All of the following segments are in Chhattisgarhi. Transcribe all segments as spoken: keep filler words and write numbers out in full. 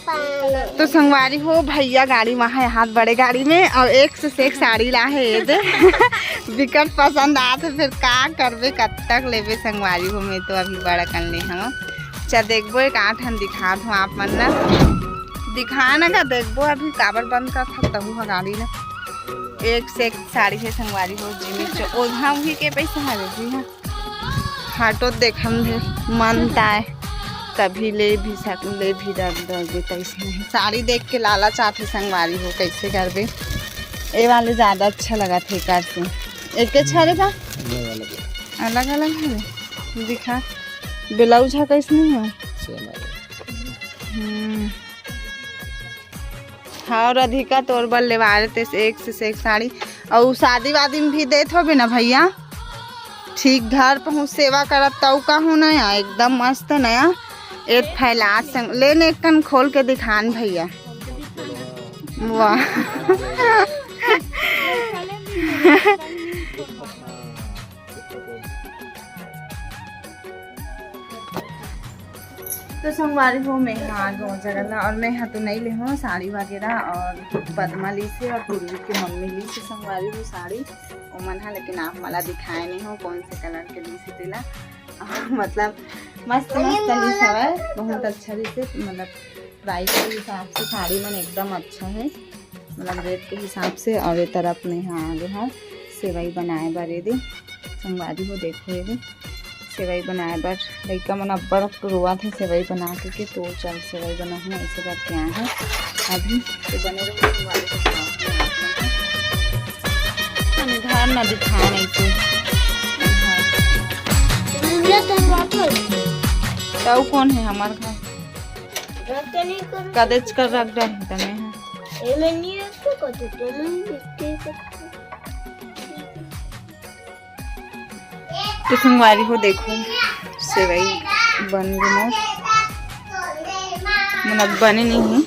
तो संगवारी हो, भैया गाड़ी में हे, हाथ बड़े गाड़ी में, और एक से एक साड़ी ला हे ये दे। बिकट पसंद आत हे, फिर का करबे, कब तक लेबे संगवारी हो। मैं तो अभी बड़ा कन ले हूँ। चल देखबो, एक आठ हन दिखात हूँ आप मन ला। दिखा ना का देखबो, अभी काबर बंद कर था तहू ह गाड़ी ला। एक से एक साड़ी हे संगवारी हो, जिमे चो ओढ़ा उही के पैसा हवे जी। हाँ, फोटो देखम भी मन ताय, तभी ले भी सक ले भी डर डर दे तैसे नहीं। साड़ी देख के लालच आथे संगवारी हो, कैसे करबे। ए वाले ज्यादा अच्छा लगा थे कर से। एक के छारे बा, अलग अलग है। दिखा, ब्लाउज है कैसे नहीं है। हम्म। हाँ, राधिका तोर बर लेवा रहे ते एक से एक साड़ी। और शादी वादी में भी देत होबे ना भैया, ठीक घर पहुँच सेवा करत तऊ का हो नया, एकदम मस्त नया। एक फैला संग ले ने, एक कन खोल के दिखान भैया। वाह। तो संगवारी हो, मैं हा आ गो जगह ला, और मैं हा तो नहीं ले हूँ साड़ी वगैरह, और पद्मा ली से और पूर्वी के मम्मी ली से संगवारी हो साड़ी ओमन हा, लेकिन आप मला दिखाए नहीं हो कौन से कलर के ली से तेला। मतलब मस्त मस्त ली से हवय, बहुत अच्छा ली से, मतलब प्राइस के हिसाब से साड़ी मन एकदम अच्छा है, मतलब रेट के हिसाब से। और ये तरफ में हा आगे हा सेवई बनाए बर ये दे संगवारी हो, देखो ये दे सेवई बनाए बर लइका मन अब्बड़ रोवत हे सेवई बना के, के तो चल सेवई बनाहूँ, ऐसे करके आए हैं अभी। तो बने रहो संगवारी के साथ में, आप मन हम घर ना दिखाए नहीं तो। तो कौन है हमार घर? कदेच कर रख दे तने है। तो संगवारी हो देखो, सेवई बन गे मोर, मतलब बने नहीं है,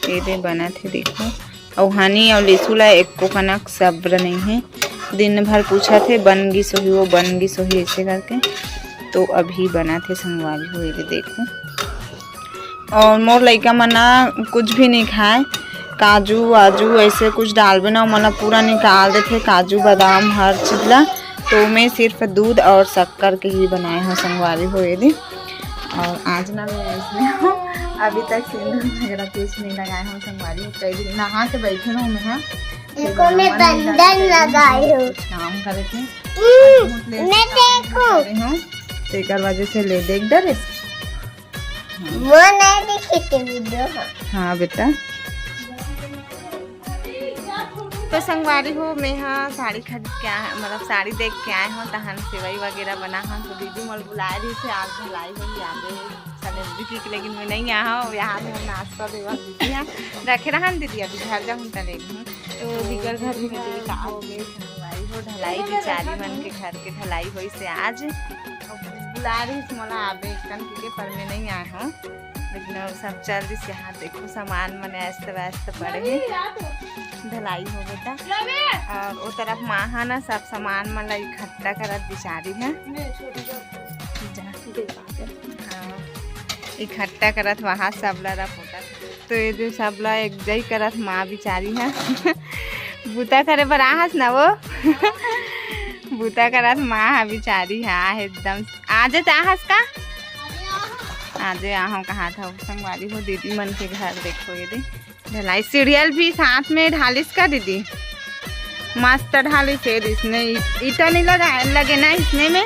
ये दे बना थे देखो। अउ हानी अउ लेसू ला एको कनक सब्र नहीं है। दिन भर पूछा थे बन गिस होही, वो बन गिस होही ऐसे करके, तो अभी बना थे संगवारी हो, ये दे देखो। और मोर लइका मन ना कुछ भी नहीं खाए, काजू वाजू ऐसे कुछ डालबे ना, ओमन ला पूरा निकाल देथे, काजू बादाम हर चीज ला। तो मैं सिर्फ दूध और शक्कर के ही बनाए हूँ संगवारी हो ये दे। और आज ना मैं इसमें हूँ, अभी तक सिंदूर वगैरह कुछ नहीं लगाए हूँ संगवारी हो। कई दिन नहा के बैठे रहूँ मैं, हाँ। देखो, मैं बंधन लगाए हूँ। काम करे थे। मैं देखो। तेकर वजह से ले देख डरे। वो नहीं दिखी थी वीडियो। हाँ बेटा। तो संगवारी हो, मैं हा साड़ी खरीद के आए, मतलब साड़ी देख के आए हूँ, तहन सेवई वगैरह बना हूँ। तो दीदी मोर बुलाए रही थे, आज ढलाई होही आगे सेलिब्रिटी के, लेकिन मैं नहीं आया हूँ। यहाँ से हम नाश्ता देवा दीदी यहाँ रखे रहन दीदी, अभी घर जाऊँ त ले लूँ। तो दीगर घर में का हो गए संगवारी हो, ढलाई बिचारी मन के घर के ढलाई होई से आज बुला रही मोला आबे कन के, पर मैं नहीं आए हूँ। लेकिन अब सब चल दिस, यहाँ देखो सामान मन अस्त व्यस्त पड़े हैं, ढलाई हो बेटा। और वो तरफ माँ हा ना सब सामान मन ला इकट्ठा करत बिचारी है। हाँ, इकट्ठा करत वहाँ सब ला रखोटा। तो ये जो सब ला एक जई करत माँ बिचारी है। बूता करे बर आहस ना वो। बूता करत माँ हा बिचारी हा एकदम। आजे त आहस का? आजे आहूँ कहा था संगवारी हो दीदी मन के घर। देखो ये दे ढलाई सीरियल भी साथ में ढालिस का दीदी? मस्त ढालिस है इसने, इ-, ईटा नहीं लगा, लगे ना इसने में।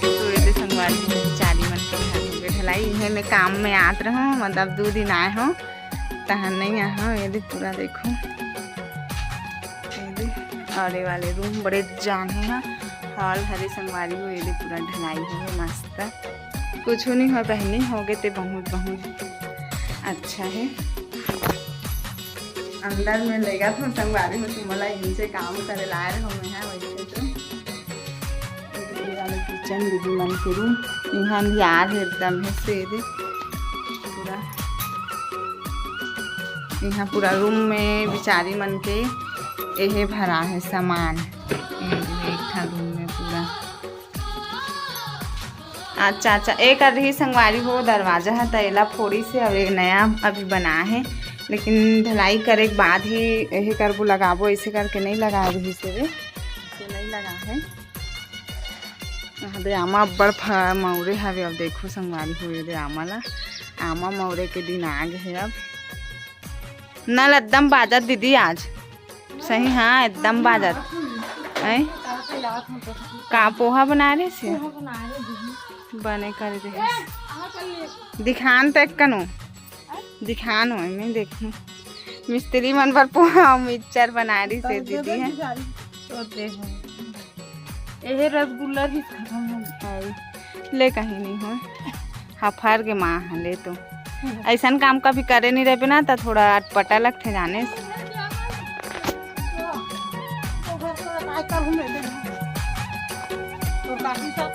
तो ये दे संगवारी हो बिचारी मन के घर में ढलाई है, मैं काम में आत रहूँ, मतलब दो दिन आए हूँ, तहन नहीं आए हूँ। ये दे पूरा देखो, ये दे, और ये वाले रूम बड़े जान है ना, हॉल हरे संगवारी हो, ये दे पूरा ढलाई हो मस्त। कुछ नहीं हो बहनी, हो गए ते बहुत, बहुत अच्छा है। अंदर में लेगा तो संगवारी हो, तुमला इनसे काम करे लाए रहो मैं है वैसे तो। ये वाला किचन दीदी मन के रूम, यहाँ अंधियार है एकदम है से दे पूरा। यहाँ पूरा रूम में बिचारी मन के एहे भरा है सामान। ये एक ठा रूम में पूरा अच्छा अच्छा, एक कर रही संगवारी हो दरवाजा ह, त एला फोड़ी से अब एक नया अभी बना है, लेकिन ढलाई करे के बाद ही यही करबो, लगाबो, ऐसे करके नहीं लगाए रही से रे, तो नहीं लगा है। यहाँ दे आमा अब्बड़ फा मौरे हवे। अब देखो संगवारी हो, ये दे आमा ला, आमा मौरे के दिन आ गए है। अब नल एकदम बाजत दीदी आज, सही? हाँ, एकदम बाजत। हैं? का पोहा बना रहे से? बने कर दे। दिखान तो एक कनो, दिखान हो, मैं देखूं। मिस्त्री मन बर पोहा अउ मिक्सचर बना रही से दीदी है। एहे रसगुल्ला भी खत्म हो गया। ले कहीं नहीं हो, हफर के माँ है, ले तो। ऐसन काम कभी करे नहीं रहे ना, तो थोड़ा अटपटा लगथे जाने से। तो घर पर काय करूँ मैं? तो बाकी सब